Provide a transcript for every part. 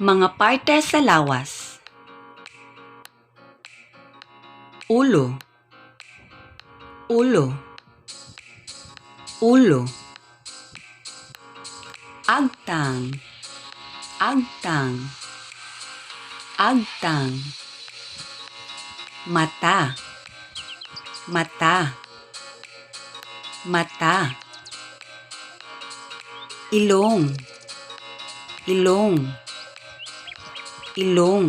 Mga parte sa lawas. Ulo, ulo, ulo. Agtang, agtang, agtang. Mata, mata, mata. Ilong, ilong, ilong.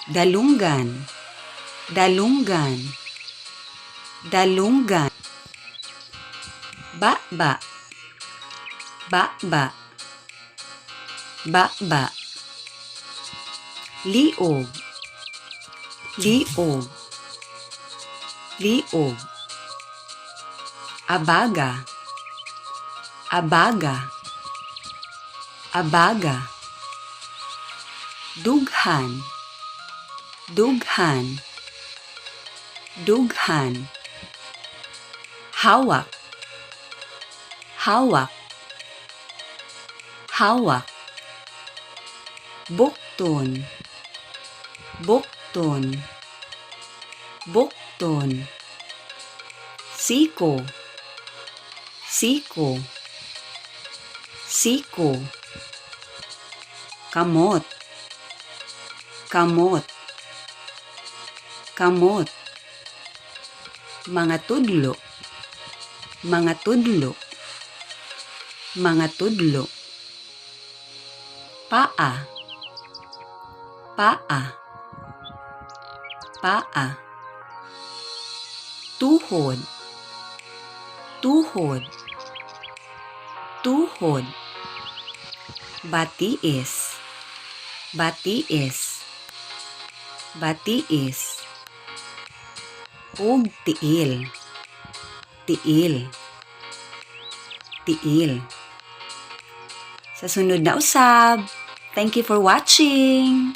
Dalunggan, dalunggan, dalunggan. Ba-ba, ba-ba, ba-ba. Liog, liog, liog. Abaga, abaga, abaga. Dughan, dughan, dughan. Hawak, hawak, hawak. Bukton, bukton, bukton. Siko, siko, siko. Kamot, kamot, kamot. Mga tudlo, mga tudlo, mga tudlo. Paa, paa, paa. Tuhod, tuhod, tuhod. Batiis, batiis, batiis. Ug tiil, tiil, tiil. Sa sunod na usab. Thank you for watching.